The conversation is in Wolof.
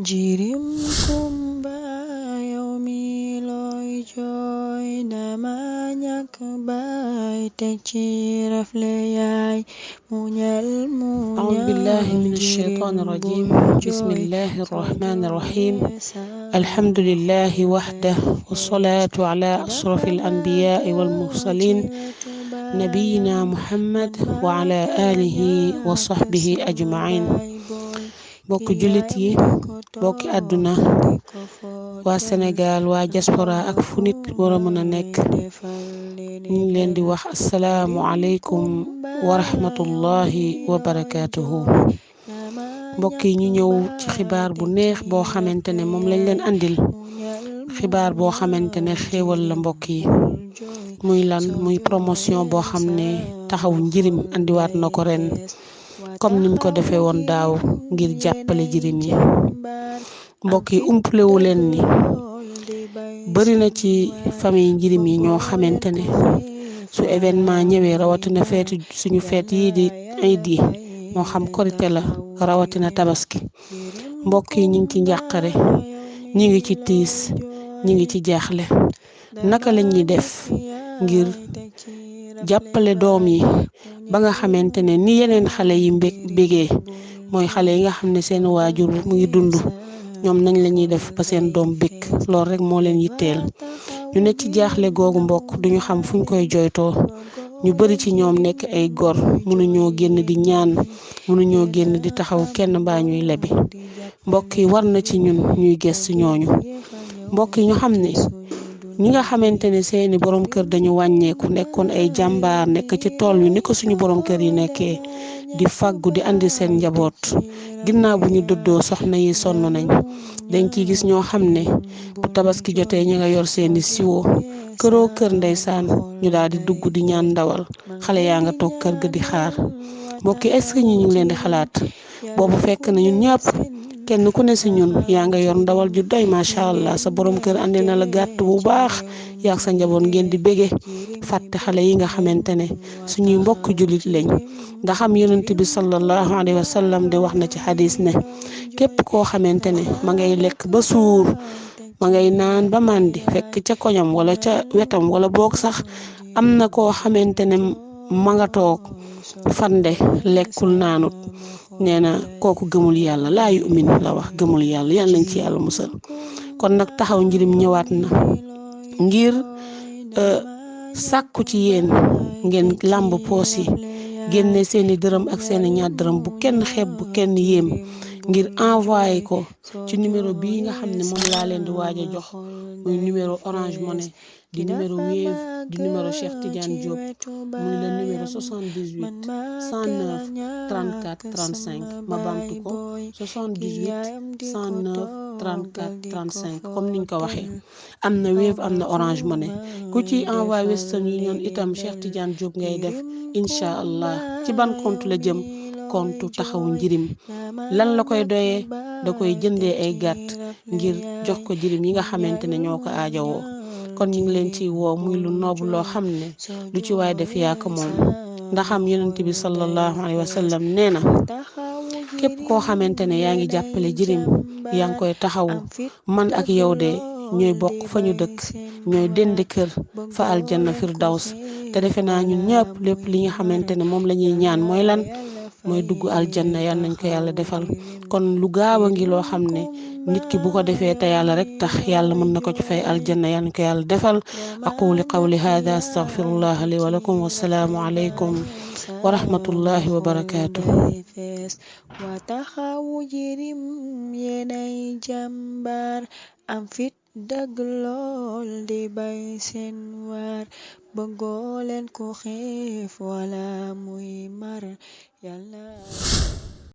jirim kumba yow mi looy jooy dama ñàkk baay teg ci rafle yaay muñal أعوذ بالله من الشيطان jirim الرجيم bul بسم jooy الله soo الرحمن الرحيم jooyee الحمد لله وحده والصلاة على أشرف الأنبياء والمرسلين نبينا محمد وعلى آله وصحبه أجمعين bokk jullit yi bokki àdduna waa Sénégal waa diaspora ak fu nit war a mën a nekk ñu ngi leen di wax asalaamu aleykum wa rahmatullahi wa barakaatuhu mbokk yi ñu ñëw ci xibaar bu neex boo xamante ne moom lañ leen andil xibaar boo xamante ne xéewal la mbokk yi muy lan muy promotion boo xam ne taxawu njirim andiwaat na ko ren comme nim ko defee woon daaw ngir jàppale jirim yi mbokk yi umplewu leen ni bari na ci famille njirim yi ñoo xamante ne su événement ñëwee rawatina suñu feet yii di iid yi moo xam korite la rawatina tabaski mbokk yi ñu ngi ci njàqare ñi ngi ci tiis ñi ngi ci jaaxle naka la ñuy def ngir jàppale doom yi ba nga xamante ne ni yeneen xale yi bégee mooy xale yi nga xam ne seen waajur mu ngi dund ñoom nañ la ñuy def ba seen doom bég loolu rek moo leen yitteel ñu ne ci jaaxle googu mbokk duñu xam fuñ koy jooytoo ñu bari ci ñoom nekk ay gor mënuñoo génn di ñaan mënuñoo génn di taxaw kenn mbaa ñuy lebi mbokk yi war na ci ñun ñuy gëstu ñooñu mbokk yi ñu xam ne ñi nga xamante ne seeni borom kër dañu wàññeeku nekkoon ay jàmbaar nekk ci tool wi ni ko suñu borom kër yi nekkee di fàggu di andi seen njaboot ginnaaw bu ñu dëddoo soxna yi sonn nañ dañ ciy gis ñoo xam ne bu tabaski jotee ñi nga yor seeni siwo këroo kër ndeysaan ñu daal di dugg di ñaan ndawal xale yaa nga toog kër ga di xaar mbokki est-ce que ñi ñu ngi leen di xalaat boobu fekk na ñun ñëpp kenn ku ne si ñun yaa nga yor ndawal ju doy macha allah sa borom kër andi na la gàtt bu baax yaag sa njaboot ngeen di bége fàtte xale yi nga xamante ne suñuy mbokk jullit lañ nga xam yonent bi sallallahu alayhi wa sallam de wax na ci xadis ne képp koo xamante ne ma ngay lekk ba suur ma ngay naan ba màndi fekk ca koñam wala ca wetam wala boog sax am na koo xamante ne ma nga toog fande lekkul naanut nee na kooku gëmul yàlla laa yu'min la wax gëmul yàlla yàlla nañ ci yàlla musal kon nag taxaw njirim ñëwaat na ngir sàkku ci yéen ngeen làmb poos yi génne seeni dërëm ak seeni ñaar dërëm bu kenn xeeb bu kenn yéem ngir envoyé ko ci numéro bii nga xam ne moom laa leen di waaj a jox muy numéro Orange Money di numéro Wave di numéro Cheikh Tidiane Diop muy le numéro 78 109 34 35 ma bamtu ko 78 109 34 35 comme niñ ko waxee am na Wave am na Orange Money ku ci envoyé Western Union itam Cheikh Tidiane Diop ngay def incha allah ci ban compte la jëm compte taxawu njirim lan la koy doyee da koy jëndee ay gàtt ngir jox ko jirim yi nga xamante ne ñoo ko aajowoo kon ñu ngi leen ciy woo muy lu noobu loo xam ne lu ci waay def yaa ko moom ndaxam yonent bi sallallahu alayhi wa sallam nee na képp koo xamante ne yaa ngi jàppale jirim yaa ngi koy taxawu man ak yow de ñooy bokk fa ñu dëkk ñooy dendi kër fa aljanna firdaws te defe naa ñun ñëpp lépp li nga xamante ne moom la ñuy ñaan mooy lan mooy dugg aljanna yal nañ ko yàlla defal kon lu gaaw a ngi loo xam ne nit ki bu ko defee te yàlla rek tax yàlla mën na ko ci fay aljanna yal nañ ko yàlla defal aqulu qawli hada astaghfirullah li wa lakum wassalaamu alaykum wa rahmatullahi wa barakatuh wa taxawu jirim yéenay jàmbaar am fit dëgg lool di bay seen waar bëggoo leen ko xiif wala muy mar yàlla